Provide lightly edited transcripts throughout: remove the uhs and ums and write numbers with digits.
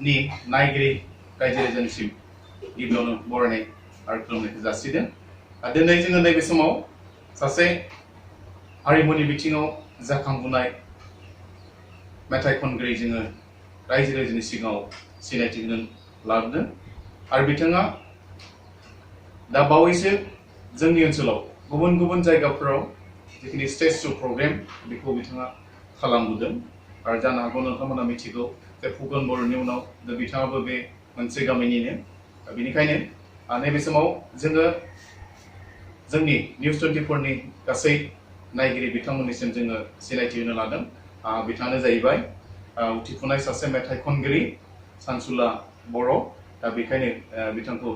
नि नायगिरि रायजो राजानिसिम गिबियावनो बरायनाय आरो खुलुमनायखौ जासिदों। दिनै जोङो नैबे समाव सासे हारिमुनि बिथिङाव जाखांबोनाय मेथाइ खनगिरि जोङो रायजो राजानि सिगाङाव सिनायथि होनो लाबोदों आरो बिथाङा दा बावैसो जोंनि ओनसोलाव गुबुन गुबुन जायगाफोराव जिखिनि स्टेज शो प्रग्राम बेखौ बिथाङा खालामबोदों आरो जानो हागौ नोंथांमोना मिथिगौ जे फुकन बर'नि उनाव दा बिथाङाबो बे मोनसे गामिनिनो बेनिखायनो नैबे समाव जोङो जोंनि निउस 24 नि गासै नायगिरि बिथांमोननिसिम जोङो सिनायथि होनो लादों। बिथाङानो जाहैबाय उथिफुनाय सासे मेथाइ खनगिरि सानसुला बर'। दा बेखायनो बिथांखौ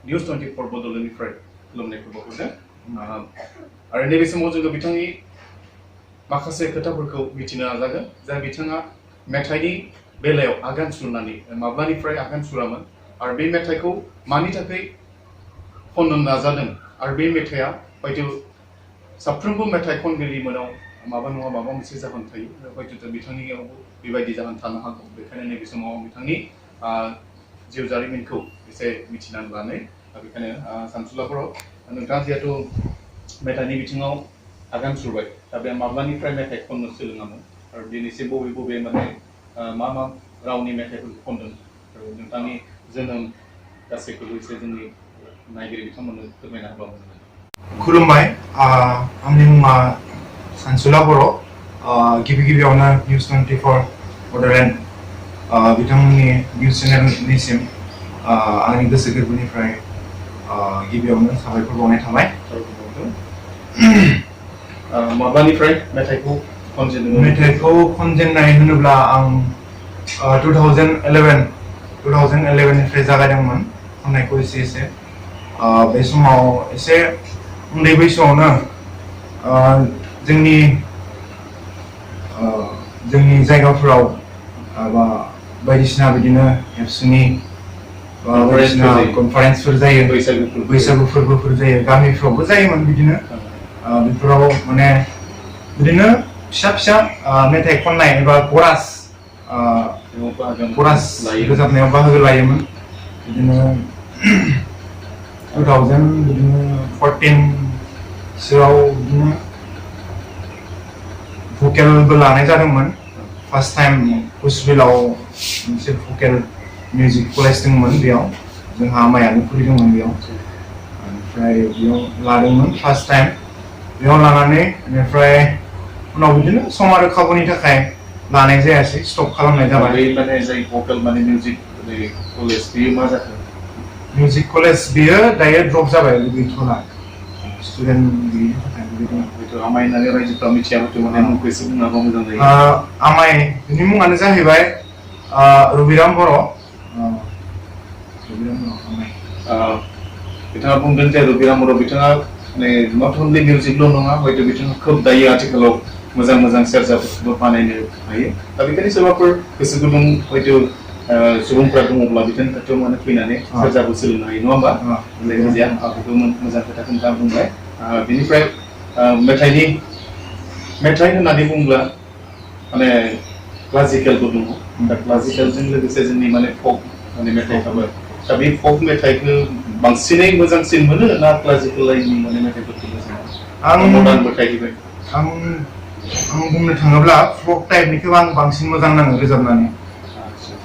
निउस 24 बड'लेण्डनिफ्राय खुलुमनायखौ बावहरदों आरो नैबे समाव जोङो बिथांनि माखासे खोथाफोरखौ मिथिनो नाजागोन जा बिथाङा मेथाइनि बेलायाव आगान सुरनानै माब्लानिफ्राय आगान सुरामोन आरो बे मेथाइखौ मानि थाखाय खननो नाजादों आरो बे मेथाइआ हयथ' साफ्रोमबो मेथाइ खनगिरि मोनाव माबा नङा माबा मोनसे जाहोन थायो हयथ' बिथांनियावबो बेबायदि जाहोन थानो हागौ। बेखायनो नैबे समाव बिथांनि जिउ जारिमिनखौ एसे मिथिनानै लानाय बेखायनो सानसुला बर' नोंथाङा जिहेथु मेथाइनि बिथिङाव आगान सुरबाय दा बे माब्लानिफ्राय मेथाइ खननो सोलोङामोन आरो दिनैसिम बबे बबे माने मा मा रावनि मेथाइफोरखौ खनदों आरो नोंथांनि जोनोम गासैखौबो एसे जोंनि नायगिरि बिथांमोननो फोरमायना होब्ला मोजां जागोन। खुलुमबाय, आंनि मुङा सानसुला बर'। गिबि गिबियावनो निउस 24 बड'लेण्ड बिथांमोननि निउस चेनेलनिसिम आंनि गोसो गोरबोनिफ्राय गिबियावनो साबायखर बावनाय थाबाय। माब्लानिफ्राय मेथाइखौ खनजेनदोंमोन? मेथाइखौ खनजेननाय होनोब्ला आं 2011 निफ्राय जागायदोंमोन खननायखौ एसे बे समाव एसे उन्दै बैसोआवनो जोंनि जायगाफोराव बा बायदिसिना बिदिनो एबसुनि बायदिसिना कनफारेन्सफोर जायो, बैसागु फोरबोफोर जायो, गामिफ्रावबो जायोमोन बिदिनो बेफोराव माने बिदिनो फिसा फिसा मेथाइ खननाय एबा करास रोजाबनायाव बाहागो लायोमोन। बिदिनो 2014 सोआव बिदिनो भकेलबो लानाय जादोंमोन। फार्स्ट टाइम कुचबिलाव मोनसे भकेल मिउजिक कलेज दंमोन, बेयाव जोंहा आमायानो खुलिदोंमोन बेयाव। ओमफ्राय बेयाव लादोंमोन फार्स्ट टाइम, बेयाव लानानै बेनिफ्राय उनाव बिदिनो सम आरो खाबुनि थाखाय लानाय जायासै, स्टप खालामनाय जाबाय। बे माने जाय भकेल माने मिउजिक कलेज बेयो मा जाखो? मिउजिक कलेज बेयो दायो ड्रप जाबाय, गैथ'ला, स्टुडेन्ट गैयिनि थाखाय बेबायदि। आमाय होननानै रायजोफ्रा मिथियाबोथ' माने मुंखौ एसे बुंना होबा मोजां जायो। आमाय बिनि मुङानो जाहैबाय रबिराम बर'। बिथाङा बुंदों जे रबिराम बर' बिथाङा माने नट अनलि मिउजिकल' नङा, हयथ' बिथाङा खोब दायो आथिखालाव मोजां मोजां सेरजाफोरखौबो बानायनो हायो। दा बेखायनो सोरबाफोर गोसो गुदुं हयथ' सुबुंफ्रा दङब्ला बिथांनि खाथियाव माने फैनानै सेरजाबो सोलोंनो हायो, नङा होमबा? जायखिजाया बेखौ मोजां खोथाखौ नोंथाङा बुंबाय। बेनिफ्राय मेथाइ होननानै बुङोब्ला माने क्लासिकेलबो दङ, दा क्लासिकेलजों लोगोसे जोंनि माने फक माने मेथाइफ्राबो, दा बे फक मेथाइखौ बांसिनै मोजांसिन मोनो ना क्लासिकेल लाइननि माने मेथाइफोरखौ मोजां मोनो? आं मडार्नबो थाहैबाय। आं बुंनो थाङोब्ला फक टाइपनिखौ आं बांसिन मोजां नाङो रोजाबनानै।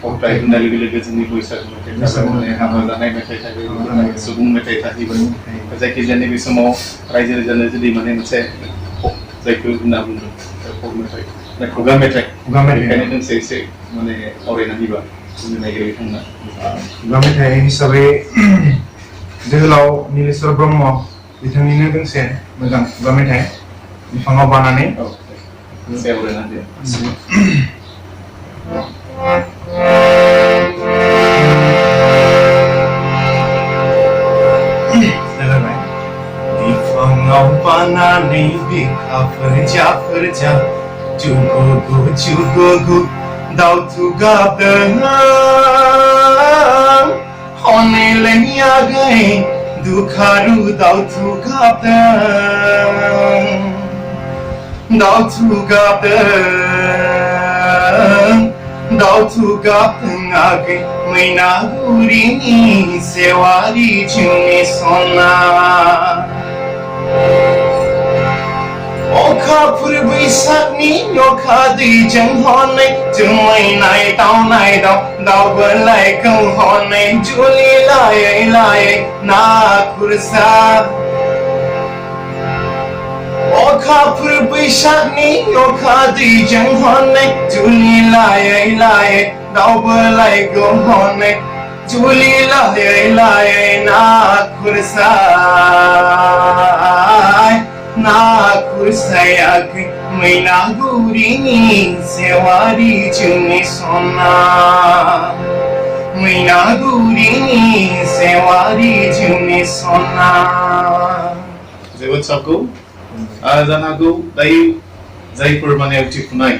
फक टाइप होननाय लोगो लोगो जोंनि बैसागु मेथाइ थाबाय, हाबा जानाय मेथाइ थाबाय, सुबुं मेथाइ थाहैबाय। जायखिजाया नैबे समाव रायजो राजानो जुदि माने मोनसे जायखौ होनना बुंदों फक मेथाइ, खुगा मेथाइ, बेखायनो दोंसे एसे माने आवरायना होबा जोंनि नायगिरि बिथांमोना। खुगा मेथाइ हिसाबै जोहोलाव नीलेश्वर ब्रह्म बिथांनिनो दोंसे मोजां खुगा मेथाइ, बिफाङाव बानानै। एसे आवरायना होदो। बिफाङाव बानानै बिखाफोरजा जुगुगु दाउथु गाबदों, हनै लेङियागै दुखारु दाउथु गाबदों, दाउथु गाबदों आगै मैनागुरिनि सेवारि जोंनि सना अखाफोर बैसागनि अखा दैजों हनै जोमैनाय दावनाय दावबोलायखौ हनै जुलि लायै लायै ना खुरसा अखाफोर बैसागनि अखा दैजों हनै जुलि लायै लायै दावबोलायखौ हनै जुलि लायै लायै ना खुरसाय ना खुरसायाखै मैनागुरिनि सेवारि जोंनि सना मैनागुरिनि सेवारि जोंनि सना जोबोद साबगौ जानो हागौ दायो जायफोर माने उथिफुनाय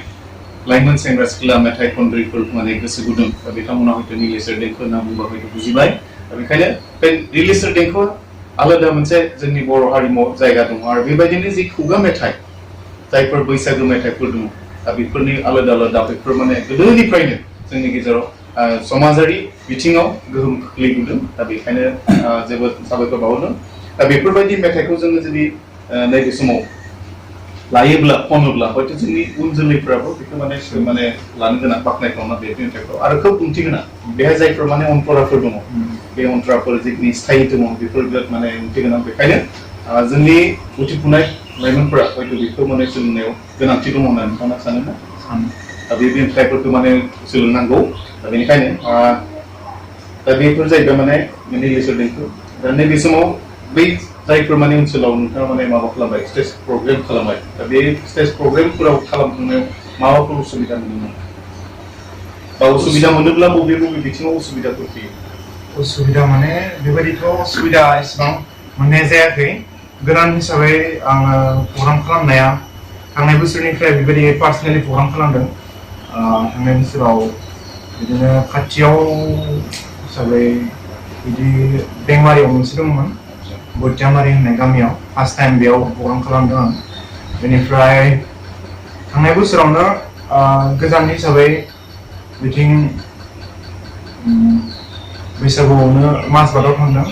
लाइमोन सेंग्रा सिख्ला मेथाइ खनगिरिफोर माने गोसो गुदुं बिथांमोना हयतो नीलेश्वर देंखो होनना बुंबा हयतो बुजिबाय बेखायनो बे नीलेश्वर देंखोआ आलादा मोनसे जोंनि बर' हारिमुआव जायगा दङ आरो बेबायदिनो जि खुगा मेथाइ जायफोर बैसागु मेथाइफोर दङ बेफोरनि आलादा आलादा बेफोर माने गोदोनिफ्रायनो जोंनि गेजेराव समाजारि बिथिङाव गोहोम खोख्लैबोदों बेखायनो जोबोद साबायखर बावदों बेफोरबायदि मेथाइखौ जोङो जुदि नैबे समाव लायोब्ला खनोब्ला हयतो जोंनि उन जोलैफ्राबो बेखौ माने लानो गोनां बाख्नायथावना बे मेथाइखौ आरो खोब ओंथि गोनां बेहाय जायफोर माने अन्तराफोर दङ बे अन्तराफोर जिखिनि स्थायि दङ बेफोर बिराद माने ओंथि गोनां बेखायनो जोंनि उथिफुनाय लाइमोनफोरा हयतो बेखौ माने सोलोंनायाव गोनांथि दङ होननानै नोंथाङा सानो ना बे मेथाइफोरखौ माने सोलोंनांगौ बेनिखायनो दा बेफोर जाहैबाय माने नीलेश्वर देंखो दा नैबे समाव बै जायफोर माने ओनसोलाव नोंथाङा माने माबा खालामबाय स्टेज प्रग्राम खालामबाय दा बे स्टेज प्रग्रामफोराव खालामनायाव माबाफोर उसुबिदा मोनो बा उसुबिदा मोनोब्ला बबे बबे बिथिङाव उसुबिदाफोर फैयो उसुबिदा माने बेबायदिथ' उसुबिदा एसेबां मोननाय जायाखै गोदान हिसाबै आङो प्रग्राम खालामनाया थांनाय बोसोरनिफ्राय बेबायदि पार्सनेलि प्रग्राम खालामदों थांनाय बोसोराव बिदिनो खाथियाव हिसाबै बिदि बेंमारियाव मोनसे दंमोन बोथियामारि होननाय गामियाव फार्स्ट टाइम बेयाव प्रग्राम खालामदों आं बेनिफ्राय थांनाय बोसोरावनो गोजान हिसाबै बिथिं बैसागुआवनो माजबादाव थांदों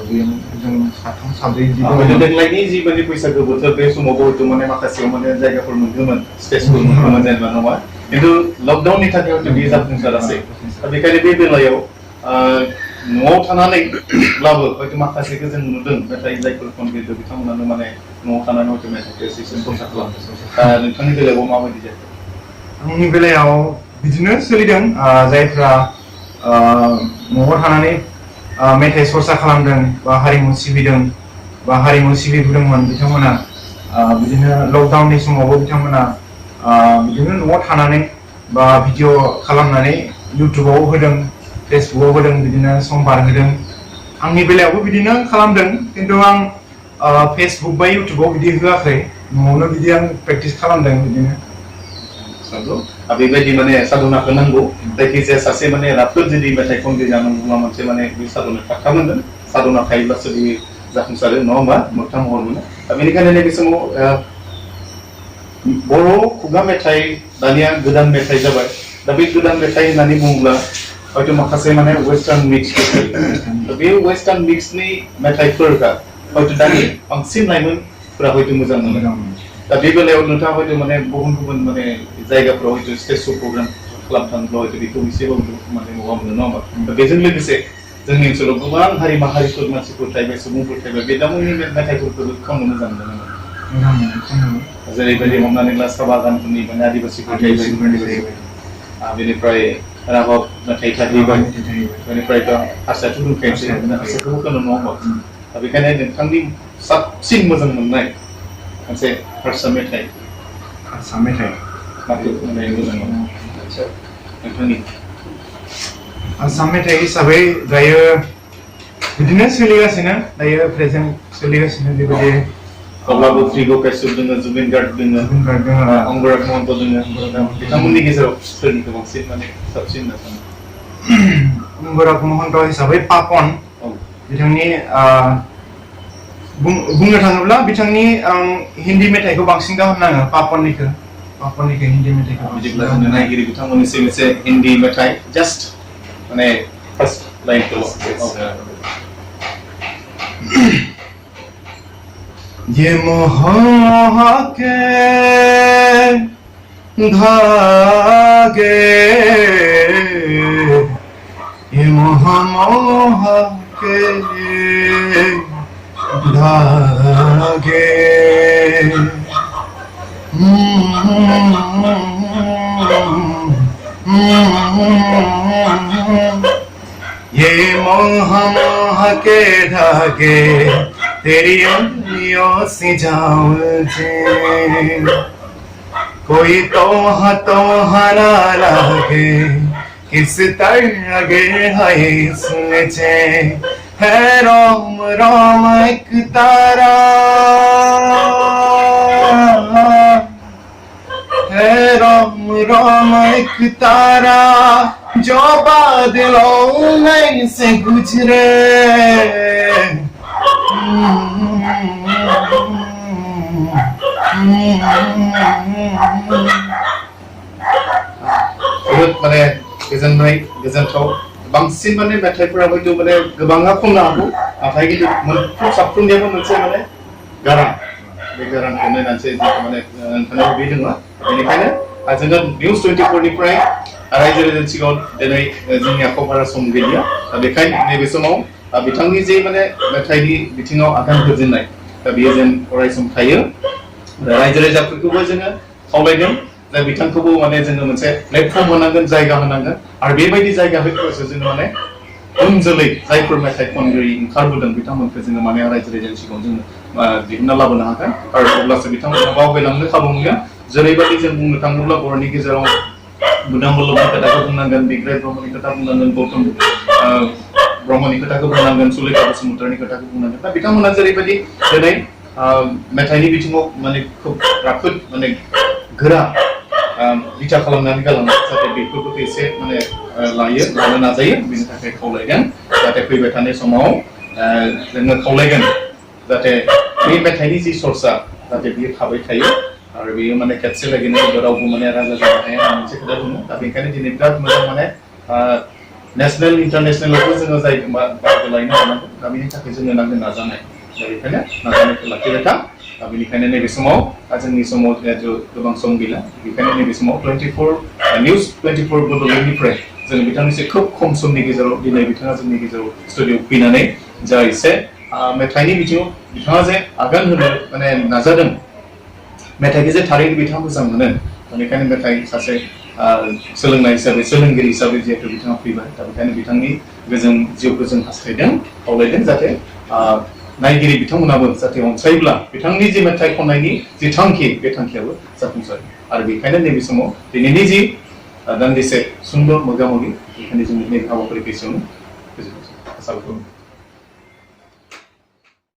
जों साथाम साब्रै देग्लायनि जि माने बैसागु बोथोर बे समावबो हयतो माने माखासेयाव माने जायगाफोर मोनगौमोन स्टेजफोर मोनगौमोन जेनेबा नङा खिन्थु लकडाउननि थाखाय हयतो बेयो जाफुंसारासै दा बेखायनो बे बेलायाव न'आव थानानैब्लाबो हयतो माखासेखौ जों नुदों नाथाय जायफोर खनगिरि बिथांमोनानो माने न'आव थानानै हयतो मेथाइखौ एसे सरसा खालामदों दा नोंथांनि बेलायाव माबायदि जाखो आंनि बेलायाव बिदिनो सोलिदों जायफ्रा न'आव थानानै मेथाइ सरसा खालामदों बा हारिमु सिबिदों बा हारिमु सिबिबोदोंमोन बिथांमोना बिदिनो लकडाउननि समावबो बिथांमोना बिदिनो न'आव थानानै बा भिडिअ खालामनानै इउटुबाव होदों फेसबुकाव होदों बिदिनो सम बारहोदों आंनि बेलायावबो बिदिनो खालामदों खिन्थु आं फेसबुक बा इउटुबाव बिदि होआखै न'आवनो बिदि आं प्रेक्टिस खालामदों बिदिनो बेबायदि माने साधनाखौ नांगौ जायखिजाया सासे माने राफोद जुदि मेथाइ खनगिरि जानांगौब्ला मोनसे माने बे साधना थाखानांगोन साधना थायोब्लासो बे जाफुंसारो नङा होमबा मोगथां महर मोनो दा बेनिखायनो नैबे समाव बर' खुगा मेथाइ दानिया गोदान मेथाइ जाबाय दा बे गोदान मेथाइ होननानै बुङोब्ला हयतो माखासे माने वेस्टार्न मिक्स बे वेस्टार्न मिक्सनि मेथाइफोरखौ हयतो दानि बांसिन लाइमोनफोरा हयतो मोजां मोनो दा बे बेलायाव नोंथाङा हयतो माने गुबुन गुबुन माने जायगाफोराव हयतो स्टेज शो प्रग्राम खालामथांब्ला हयतो बेखौ एसेबाबो माने माबा मोनो नङा होमबा दा बेजों लोगोसे जोंनि ओनसोलाव गोबां हारि माहारिफोर मानसिफोर थाबाय सुबुंफोर थाबाय बे दामोननि मेथाइफोरखौ खोनानो मोजां मोनो जेरैबायदि हमनानै ला साहा बागानफोरनि माने आदिबासिफोर थाहैबाय बेनिफ्राय राभा मेथाइ थाहैबाय बेनिफ्रायथ' हारसाथ' दंखायोसै हारसाखौबो खोनानो नङा होमबा दा बेखायनो नोंथांनि साबसिन मोजां मोननाय मोनसे हारसा मेथाइ माखौ खोनानो मोजां मोनो नोंथांनि आसाम मेथाइ हिसाबै दायो बिदिनो सोलिगासिनो दायो प्रेजेन्ट सोलिगासिनो बेबायदि अब्लाबो फ्रिगो काश्यप दङ जुबिन गार्ग दङ अंगराग महन्त दङ बिथांमोननि गेजेराव सोरनिखौ बांसिन माने साबसिन होनना सानो अंगराग महन्त हिसाबै पापन बिथांनि बुंनो थाङोब्ला बिथांनि हिन्दी मेथाइखौ बांसिन गाहाम नाङो पापननिखौ पापनिखौ हिन्दी मेथाइखौ बिदिब्ला जोङो नायगिरि बिथांमोननिसिम मोनसे हिन्दी मेथाइ जास्ट माने फार्स्ट लाइनखौ ये मोह के धागे ये मोह के धागे ये मोह के धागे तेरी उंगलियों से जाऊं जे कोई तोह ना लगे किस तरह है सुन जे है रोम रोम एक तारा है रोम रोम एक तारा जो बादलों में से गुजरे माने गोजोननाय गोजोनथाव बांसिन माने मेथाइफोरा हयथ' माने गोबाङा खननो हागौ नाथाय खिन्थु मोनफ्रोम साफ्रोमनियाबो मोनसे माने गारां बे गारांखौ नायनानैसो माने नोंथांनाव बे दङ बेनिखायनो जोङो निउस 24 निफ्राय रायजो राजानि सिगाङाव दिनै जोंनि आखायाव बारा सम गैलिया दा बेखायनो नैबे समाव बिथांनि जे माने मेथाइनि बिथिङाव आगान होजेननाय दा बेयो जेन अराय सम थायो रायजो राजाफोरखौबो जोङो खावलायदों दा बिथांखौबो माने जोङो मोनसे प्लेटफर्म होनांगोन जायगा होनांगोन आरो बेबायदि जायगा होयोब्लासो जोङो माने उन जोलै जायफोर मेथाइ खनगिरि ओंखारबोदों बिथांमोनखौ जोङो माने रायजो राजानि सिगाङाव जोङो दिहुनना लाबोनो हागोन आरो अब्लासो बिथांमोना बावगायलांनो खाबु मोनगोन जेरैबायदि जों बुंनो थाङोब्ला बर'नि गेजेराव बुदां बल्लभनि खोथाखौ बुंनांगोन बिग्राय ब्रह्मनि खोथा बुंनांगोन गौतम ब्रह्मनि खोथाखौ बुंनांगोन सुलेखा बसुमतारीनि खोथाखौ बुंनांगोन दा बिथांमोना जेरैबायदि दिनै मेथाइनि बिथिङाव माने खुब राफोद माने गोरा बिथा खालामनानै गालाङो जाहाथे बेफोरखौ एसे माने लानो नाजायो बेनि थाखाय खावलायगोन जाहाथे फैबाय थानाय समाव जोङो खावलायगोन जाहाथे बे मेथाइनि जि सरसा जाहाथे बियो थाबाय थायो आरो बेयो माने खेबसे लागैनो रावबो माने राजा जानो हाया मोनसे खोथा दङ दा बेनिखायनो दिनै बिराद मोजां माने नेशनेल इन्टारनेशनेलावबो जोङो जाय बाहागो लानो हानांगौ दा बेनि थाखाय जोंनो नांगोन नाजानाय दा बेखायनो नाजानायखौ लाखिबाय था दा बेनिखायनो नैबे समाव जोंनि समाव जिहेतु गोबां सम गैला बेखायनो नैबे समाव 24 निउस 24 बड'लेण्डनिफ्राय जों बिथांनिसो खोब खम समनि गेजेराव दिनै बिथाङा जोंनि गेजेराव स्टुडिअ फैनानै जा एसे मेथाइनि बिथिङाव बिथाङा जे आगान होनो माने नाजादों मेथाइखौ जे थारैनो बिथाङा मोजां मोनो बेनिखायनो मेथाइ सासे सोलोंनाय हिसाबै सोलोंगिरि हिसाबै जिहेतु बिथाङा फैबाय दा बेखायनो बिथांनि गोजों जिउखौ जों हास्थायदों खावलायदों जाहाथे नायगिरि बिथांमोनाबो जाहाथे अनसायोब्ला बिथांनि जि मेथाइ खननायनि जि थांखि बे थांखियाबो जाफुंसारो आरो बेखायनो नैबे समाव दिनैनि जि दान्दिसे सुंद' मोगा मोगि बेखायनो जोंनि नैबे हाबाफारिखौ एसेयावनो फोजोबनोसै।